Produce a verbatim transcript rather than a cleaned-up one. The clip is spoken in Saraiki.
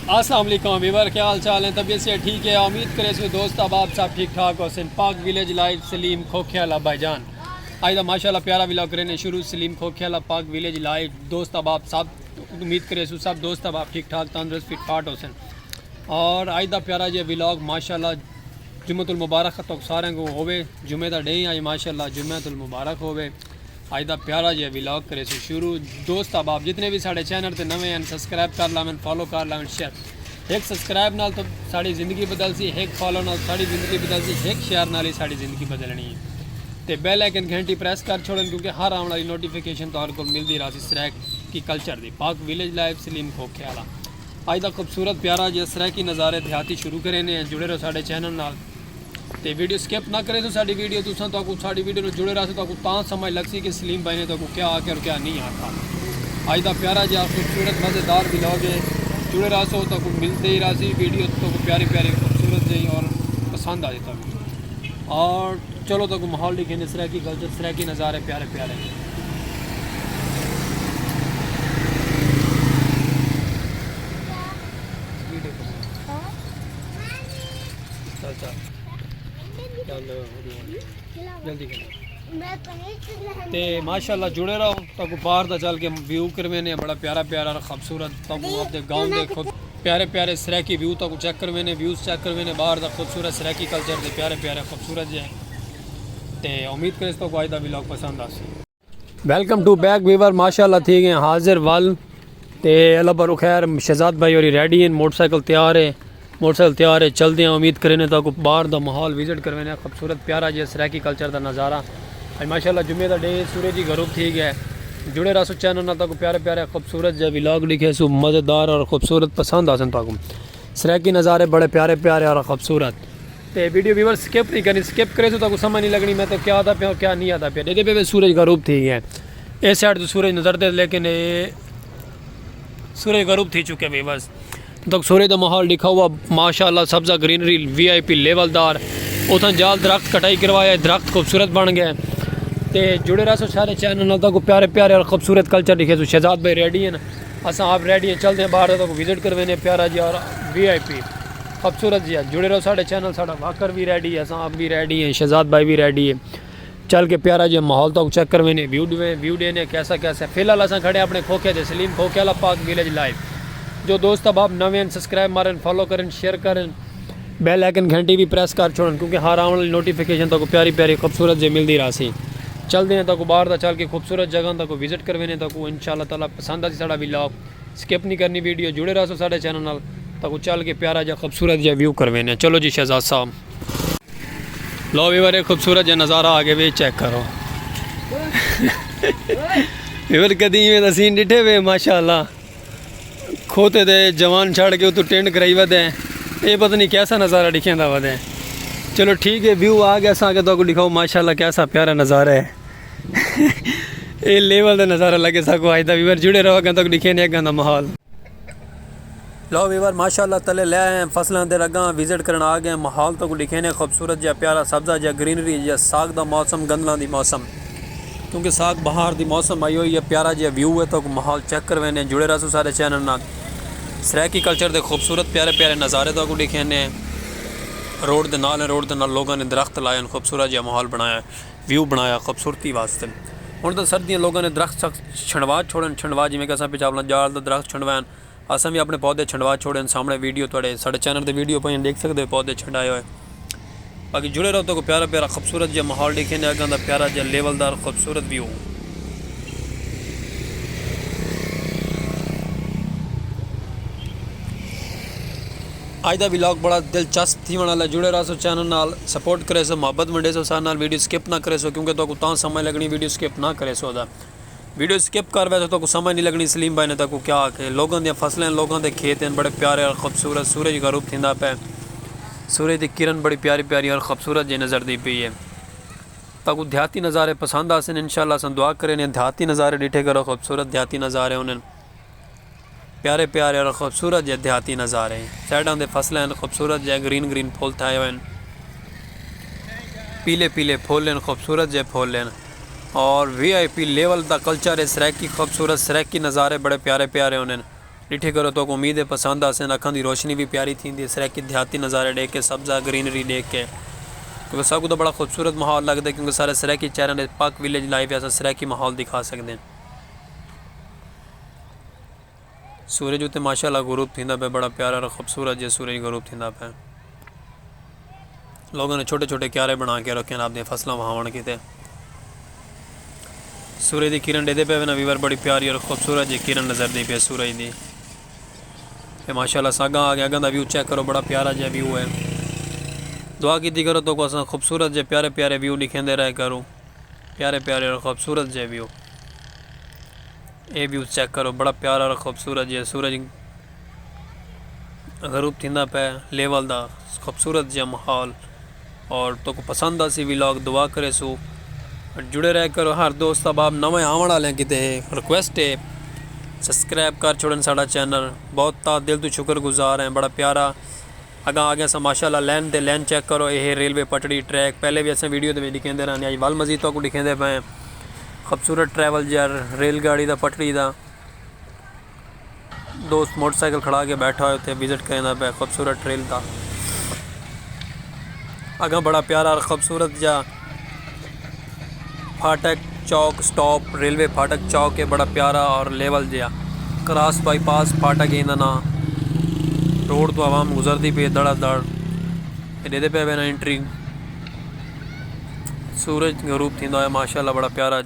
السلام علیکم ویور، کیا حال چال ہیں؟ طبیعت سے ٹھیک ہے؟ امید کرے سو دوست احباب سب ٹھیک ٹھاک ہوسن۔ پاک ویلیج لائیو، سلیم کھوکھے والا بھائی جان۔ اڄ دا ماشاءاللہ پیارا ولاگ کرینے شروع۔ سلیم کھوکھے والا، پاک ویلیج لائیو، دوست احباب سب، امید کرے سو سب دوست احباب ٹھیک ٹھاک، تندرست، فٹ فاٹ ہوسن۔ اور اڄ دا پیارا جیہا ولاگ ماشاءاللہ جمعۃ المبارک تک سارے کو ہووے۔ جمعے دا ݙینہہ اڄ ماشاءاللہ جمعۃ المبارک ہووے۔ اڄ دا پیارا جیہا ولاگ کریسوں شروع۔ دوست احباب جتنے وی ساݙے چینل تے نویں ہن، سبسکرائب کر لاون، فالو کر لاون، شیئر۔ ہک سبسکرائب نال تاں ساݙی زندگی بدلسی، ہک فالو نال ساݙی زندگی بدلسی، ہک شیئر نال ہی ساݙی زندگی بدلݨی ہے۔ تے بیل آئیکن گھنٹی پریس کر چھوڑن، کیونکہ ہر آوݨ والی نوٹیفیکیشن تہاݙے کول ملدی رہسی سرائیکی کلچر دی۔ پاک ویلیج لائیو، سلیم کھوکھے والا۔ اڄ دا خوبصورت پیارا جیہا سرائیکی نظارے دیہاتی شروع کرینے ہیں۔ جڑے رہو ساݙے چینل نال۔ تے ویڈیو سکپ نہ کریسو ساݙی ویڈیو، تساں تہاکوں ساݙی ویڈیو نوں جڑے رہسو، تہاکوں تاں سمجھ لڳسی کہ سلیم بھائی نے تہاکوں کیا آکھیا اور کیا نہیں آکھیا۔ اڄ دا پیارا جیہا خوبصورت مزیدار ولاگ ہے، جڑے رہسو، تہاکوں ملدے ہی رہسی ویڈیو، تہاکوں پیاری پیاری خوبصورت جیہی اور پسند آ جاتا۔ اور چلو تہاکوں ماحول ݙکھینے، سرائیکی کلچر، سرائیکی نظارے پیارے پیارے۔ چل، چل۔ جلدی کر۔ تے ماشاءاللہ جڑے رہو، تہاکوں باہر دا چل کے ویو کروینے، بڑا پیارا پیارا اور خوبصورت، تہاکوں آپ دے گاؤں دے خود پیارے پیارے سرائیکی ویو تہاکوں چیک کروینے، ویوز چیک کروینے، باہر دا خوبصورت سرائیکی کلچر دے پیارے پیارے خوبصورت جے۔ تے امید کریسوں تہاکوں اڄ دا ولاگ پسند آسی۔ ویلکم ٹو بیک ویور، ماشاءاللہ تھی ڳئے حاضر ول۔ تے اللہ پر خیر، شہزاد بھائی ہوری ریڈی ہیں، موٹر سائیکل تیار ہے، موٹر سائیکل تیار ہے، چلدے ہیں۔ امید کرینے تہاکوں باہر دا ماحول وزٹ کروینے، خوبصورت پیارا جیہا سرائیکی کلچر دا نظارہ۔ اڄ ماشاءاللہ جمعے دا ݙینہہ، سورج ہی غروب تھی ڳیا ہے۔ جڑے رہسو چینل نال، تہاکوں پیارے پیارے خوبصورت جیہا ولاگ ݙکھیسوں، مزیدار اور خوبصورت پسند آسن تہاکوں۔ سرائیکی نظارے بڑے پیارے پیارے اور خوبصورت۔ تے ویڈیو ویور سکپ نہیں کرنی، سکپ کریسو تہاکوں سمجھ نہیں لڳݨی میں تہاکوں کیا آہدا پیاں اور کیا نہیں آہدا پیاں۔ ݙیہدے پئے وے سورج غروب تھی ڳیا ہے۔ اے سائیڈ توں سورج نظر تے، لیکن اے سورج غروب تھی چکے ویورز۔ تہاکوں سورج دا ماحول ݙکھاؤ، ماشاءاللہ سبزہ گرینری، وی آئی پی لیول دار۔ اتھاں جال درخت کٹائی کروایا، درخت خوبصورت بݨ ڳئے۔ تے جڑے رہسو سارے چینل نال، تہاکوں پیارے پیارے اور خوبصورت کلچر ݙکھیسوں۔ شہزاد بھائی ریڈی ہیں، اساں آپ ریڈی ہیں، چلدے ہیں باہر، تہاکوں وزٹ کروینے پیارا جیہا اور وی آئی پی خوبصورت جیہا۔ جڑے رہو ساݙے چینل، ساݙا واکر وی ریڈی ہے، اساں آپ وی ریڈی ہیں، شہزاد بھائی وی ریڈی ہے۔ چل کے پیارا جیہا ماحول تہاکوں چیک کروینے، ویو ݙیویں، ویو ݙینے کیسا کیسا ہے۔ فی الحال اساں کھڑے اپݨے کھوکھے دے، سلیم کھوکھے والا، پاک ویلیج لائیو۔ جو دوست احباب نویں ہن، سبسکرائب مارن، فالو کرن، شیئر کرن، بیل آئیکن گھنٹی وی پریس کر چھوڑن، کیونکہ ہر آوݨ والی نوٹیفیکیشن تہاکوں پیاری پیاری خوبصورت جیہی ملدی رہسی۔ چلدے ہیں تہاکوں باہر دا چل کے خوبصورت جگہ تہاکوں وزٹ کروینے، تہاکوں انشاءاللہ تعالیٰ پسند آسی ساݙا ولاگ۔ سکپ نہیں کرنی ویڈیو، جڑے رہسو ساݙے چینل نال، تہاکوں چل کے پیارا جیہا خوبصورت جیہا ویو کروینے۔ چلو جی شہزاد صاحب۔ لو ویور، ایک خوبصورت جیہا نظارہ آ ڳئے وے، چیک کرو۔ ویور کدی ایویں دا سین ݙٹھے وے، ماشاءاللہ۔ کھوتے دے جوان چھڑ کے اتوں ٹینڈ کرائی ودے ہیں۔ اے پتہ نہیں کیسا نظارہ ݙکھیندا ودے ہیں۔ چلو ٹھیک ہے، ویو آ ڳیا، اساں اڳے تہاکوں ݙکھاؤ ماشاءاللہ کیسا پیارا نظارہ ہے۔ اے لیول دا نظارہ لڳے ساکوں اڄ دا۔ ویور جڑے رہو، اڳاں تہاکوں ݙکھینے اڳاں دا ماحول۔ لو ویور، ماشاءاللہ تلے لے آئے ہیں، فصلاں دے رڳاں وزٹ کرݨ آ ڳئے ہیں۔ ماحول تہاکوں ݙکھینے، خوبصورت جیہا پیارا سبزہ جیہا، گرینری جیہا، ساڳ دا موسم، گندلاں دی موسم۔ کیونکہ ساڳ بہار دی موسم آئی ہوئی ہے، پیارا جیہا ویو ہے، تہاکوں ماحول چیک کروینے، جڑے رہسو سارے چینل نال۔ سرائیکی کلچر دے خوبصورت پیارے پیارے نظارے تہاکوں ݙکھینے۔ روڈ دے نال ہیں، روڈ دے نال لوگاں نے درخت لائے ہیں، خوبصورت جیہا ماحول بݨایا ہے، ویو بݨایا خوبصورتی واسطے۔ ہݨ تاں سردیاں، لوگاں نے درخت سخت چھنڈوا چھوڑن، چھنڈوا جیویں کہ اساں پچھاں اپݨا جال دا درخت چھنڈوایا، اساں وی اپݨے پودے چھنڈوا چھوڑے ہن۔ سامݨے ویڈیو تہاݙے ساݙے چینل تے ویڈیو پئی ہن، ݙیکھ سڳدے ہو پودے چھنڈائے ہوئے۔ باقی جڑے رہو، تہاکوں پیارا پیارا خوبصورت جیہا ماحول ݙکھینے، اڳاں دا پیارا جیہا لیول دار خوبصورت ویو۔ اڄ دا ولاگ بڑا دلچسپ تھیوݨ والا، جڑے رہسو چینل نال، سپورٹ کریسو، محبت ونڈیسو ساݙے نال، ویڈیو سکپ نہ کریسو، کیونکہ تہاکوں تاں سمجھ لڳݨی ویڈیو سکپ نہ کریسو دا۔ ویڈیو سکپ کر ویسو، تہاکوں سمجھ نہیں لڳݨی سلیم بھائی نے تہاکوں کیا آکھے۔ لوگاں دیاں فصلیں، لوگاں دے کھیت ہن، بڑے پیارے اور خوبصورت۔ سورج غروب تھیندا پئے، سورج دی کرن بڑی پیاری پیاری اور خوبصورت جیہی نظردی پئی ہے۔ تہاکوں دیہاتی نظارے پسند آسن، انشاءاللہ اساں دعا کرینے دیہاتی نظارے ݙٹھے کرو، خوبصورت دیہاتی نظارے ہوندن۔ پیارے پیارے اور خوبصورت جیہے دیہاتی نظارے۔ سائیڈاں دے فصلیں ہن، خوبصورت جیہے گرین گرین پھل تھائے ہوئے ہن۔ پیلے پیلے پھل ہن، خوبصورت جیہے پھل ہن۔ اور وی آئی پی لیول دا کلچر ہے، سرائیکی خوبصورت، سرائیکی نظارے بڑے پیارے پیارے ہوندن۔ ڈٹھے کرو تو کو امید ہے پسند آسن۔ اکھاں دی روشنی بھی پیاری تھیندی ہے سرائیکی دیہاتی نظارے ڈیکھ کے، سبزہ گرینری ڈیکھ کے، کیونکہ ساکوں تو بڑا خوبصورت ماحول لگدا ہے، کیونکہ سارے سرائیکی چہرے دے پاک ولیج لائیو اساں سرائیکی ماحول دکھا سکدے ہیں۔ سورج اتے ماشاءاللہ غروب تھیندا پے، بڑا پیارا اور خوبصورت جے سورج غروب تھیندا پے۔ لوگوں نے چھوٹے چھوٹے کیارے بنا کے رکھے ہیں آپ دے فصلاں وہاون کیتے۔ سورج دی کرن ڈیدے پے وینا ویور، بڑی پیاری اور خوبصورت جے کرن نظر دی پے سورج دی۔ اے ماشاءاللہ ساگا آ گیا، اگاں دا ویو چیک کرو، بڑا پیارا جے ویو ہے۔ دعا کیتی کرو تو کو اساں خوبصورت جے پیارے پیارے ویو دکھیندے رہے کروں، پیارے پیارے اور خوبصورت جے ویو۔ اے ویو چیک کرو، بڑا پیارا اور خوبصورت جے سورج غروب تھیندا پے، لیول دا خوبصورت جے ماحول۔ اور تو کو پسند آسی ولاگ، دعا کرے سو جڑے رہ کرو۔ ہر دوست احباب نویں آون والے کیتے ریکویسٹ ہے سبسکرائب کر چھوڑن ساڈا چینل، بہت تا دل تو شکر گزار ہیں، بڑا پیارا۔ اگاں آ گیا سا ماشاءاللہ لین تے لین چیک کرو، اے ہے ریلوے پٹڑی ٹریک، پہلے بھی اساں ویڈیو دے وچ دکھیندے رہنے، اج ول مزید تو کو دکھیندے پے ہیں۔ خوبصورت ٹریول جا ریل گاڑی دا پٹڑی دا۔ دوست موٹر سائیکل کھڑا کے بیٹھا ہوئے تے وزٹ کریندا پے خوبصورت ٹریل دا۔ اگاں بڑا پیارا اور خوبصورت جا پھاٹک چوک سٹاپ، ریلوے پھاٹک چوک ہے، بڑا پیارا اور لیول جیا۔ کراس بائی پاس پھاٹک ہے انہاں نا۔ روڈ تو عوام گزردی پی دڑا دڑ۔ اے ڈیدے پے وینا انٹری۔ سورج غروب تھیندا ہویا ماشاءاللہ بڑا پیارا۔